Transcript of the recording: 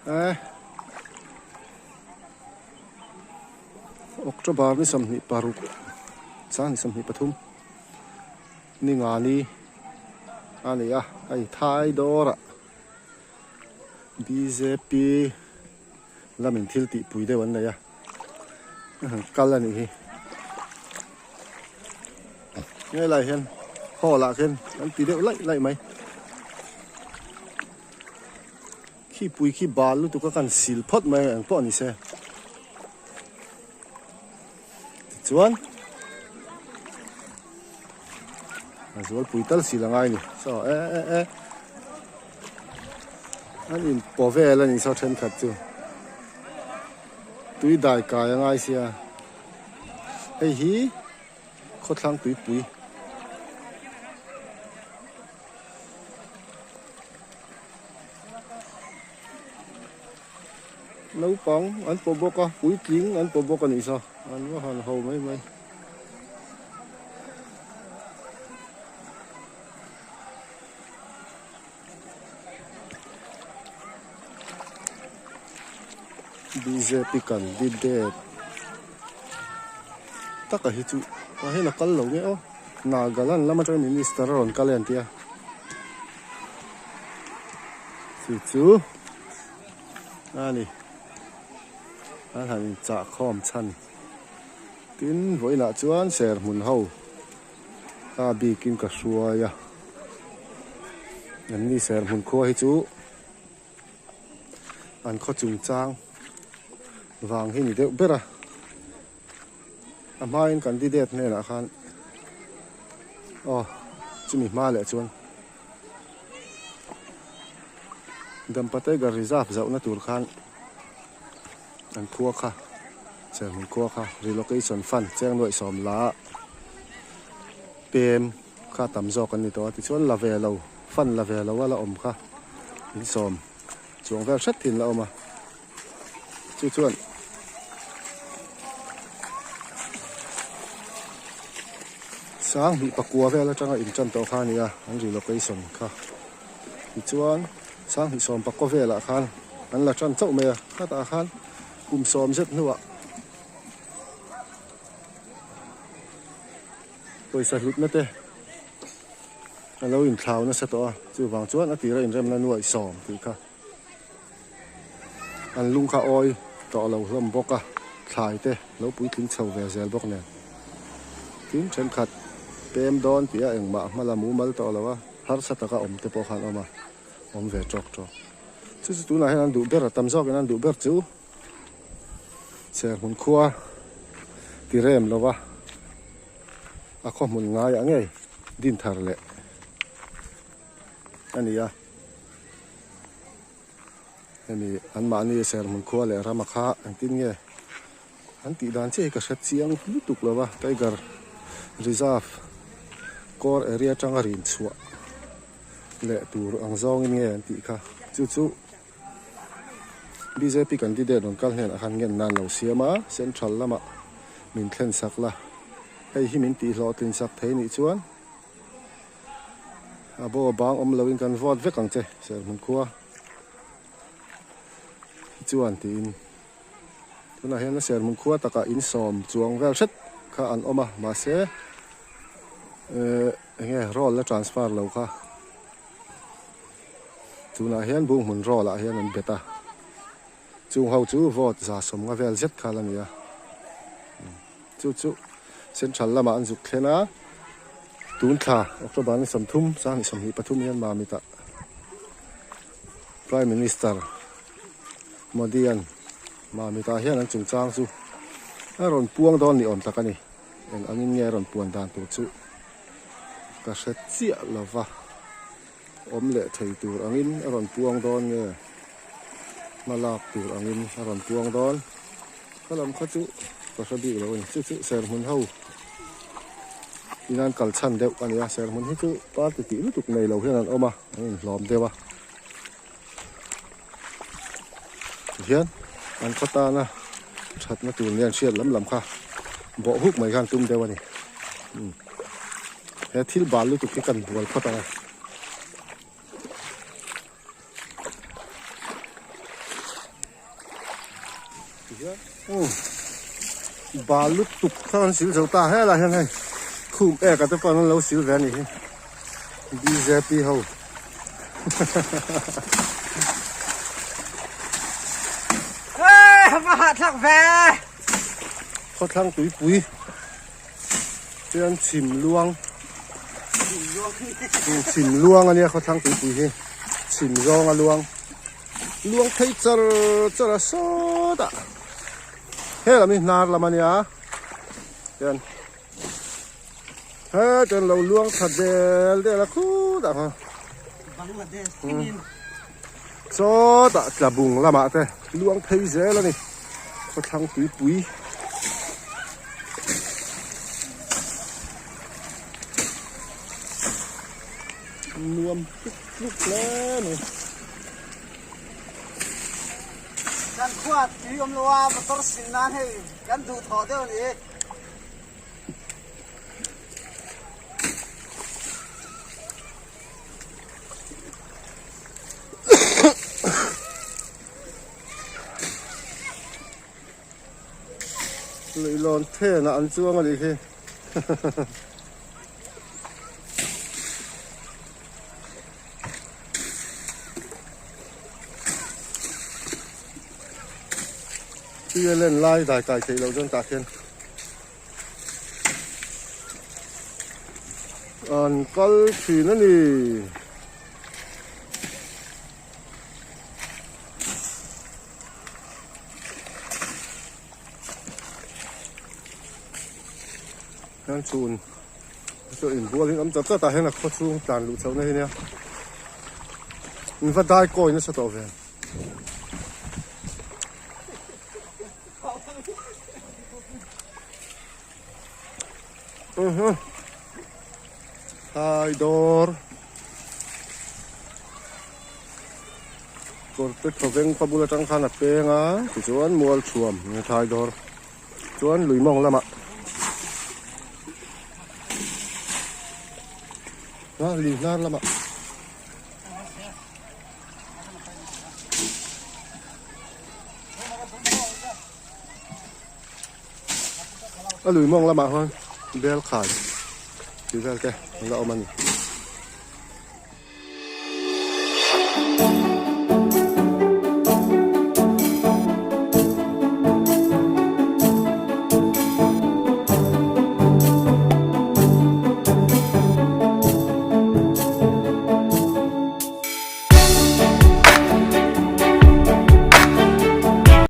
E October ni 26 sang 23 ni nga ni a ni a hei thai dawr ah bjp lamin thil tih pui deuh an nei a kal a nih hi helai hian hall ah khian an ti deuh laih laih mai khi pui khi bal lutuk a kan sil phawt mai ang pawh ni se tichuan a zual pui tal sil a ngai a ni saw e e e an in paw vel a ni saw thenkhat chu tui dai kai a ngai sia hei hi khawthlang tuipui. Naupang an paw bawk a puitling an paw bawk a nih saw an va han ho mai mai. Bjp candidate taka hi chu ah hian a kal lo nge aw Nagaland lam atanga minister a rawn kal e an tia chu chu a ni an han inchah khawm chhan tin vawiinah chuan serhmun ho. A bikin ka hruai a, an ni serhmun khua hi chu an khaw chungchang vang hi ni deuh ber a, a hmain candidate hnenah khan aw chumi hma leh chuan Dampa Tiger Reserve zauhna tur khan an khua kha Serhmun khua kha relocation fund cheng nuaih sawm la pem kha tam zawk an ni tawh a tichuan la ve lo fund la ve lo a la awm kha in sawm chuang vel hret thin la awm a chu chuan sang hnih pakua vel atanga intan tawh kha a ni a an relocation kha tichuan sang hnih sawm pakua velah khan an la tan chauh mai a khatah khan kum sawm zet hnuah pawisa hlutna te a lo inthlau nasa tawh a chuvang chuan a tira inremna nuaih sawm tih kha an lung kha awi tawh lo hlawm bawk a thlai te lo puitling chho ve zel bawk nen tin thenkhat pem dawn tih a engmah hma la mumal tawh lo a harsa taka awm te pawh khan a awm a awm ve tawk tawk chu chu tunah hian an duh ber a tam zawkin an duh ber chu Serhmun khua ti rem lo va a khaw hmun ngaiah ngei din thar leh a ni a hemi anmahni Serhmun khua leh rama kha engtin nge an tih dan chiah hi ka hre chiang lutuk lo va tiger reserve core area atanga rin chhuah leh tur ang zawngin nge an tih kha chu chu bjp candidate rawn kal hnenah khan ngen nan lo siam a central lamah min thlen sak la hei hi min tih hlawhtlin sak thei nih chuan a bo a bang awm loin kan vote vek ang che serhmun khua hi chuan tiin tunah hian a serhmun khua takah insawm chuang vel hret kha an awm a mahse ehh enge roll la transfer lo kha. Tunah hian bung hmun roll ah hian an bet a, chung ho chu vote 70 vel zet kha la ni a, chu chu central lamah an zuk thlen a, tun thla October ni 30 2023 hian Mamit ah Prime Minister Modi an Mamit ah hian an chungchang chu a rawn puang dawn ni awm tak a ni, eng angin nge a rawn puan dan tur chu ka hre chiah lova. Awm leh thei tur angin a rawn puang dawn nge? Hma lak tur angin a rawn puang dawn? Ka lam kha chu ka hre bik lo a ni. Chu chu serhmun ho in an kal chhan deuh a ni a. Serhmun hi chu party tih lutuk nei lo hian an awm a, an inhlawm deuh a. Tihian an khaw tana thatna tur nia an hriat lam lam kha bawh huk mai khan tum deuh a ni. He thil bal lutuk hi kan bual phawt ang a. Tihian umm bal lutuk kha an sil zo ta helai hian hei khum ek ah te pawh an lo sil ve a nih hi bjp ho Khawthlang tuipui chuan chhim luang chhim luang a nia khawthlang tuipui hi chhim zawng a luang. Luang phei char char a sawtah helam hi hnar lam a nia hian hetiang lo luang tha del del a khutah khan sawtah tlabung lamah te luang phei zel a ni khawthlang tuipui. Nuam tluk tluk hle mai. Kan khua tui awm lo a motor sil nan hei kan duh thawh deuh a ni. Luihlawn thenah an chuang a nih khi. Tui a len lai dai kai theih loh chuan tah khian an kal thin a ni. Hian chhun chu inbual in awm chat chat ah hian a khaw chhung tlan luh chhoh na hi nia in va dai kawi nasa tawh ve. Thai dawr. Kawrte thawveng khaw bul atang khan a peng a tichuan mual thuam nge thlai dawr chuan lui mawng lamah a lui hnar lamah a lui mawng lamah khan bel khai tih vel te a la awm a ni.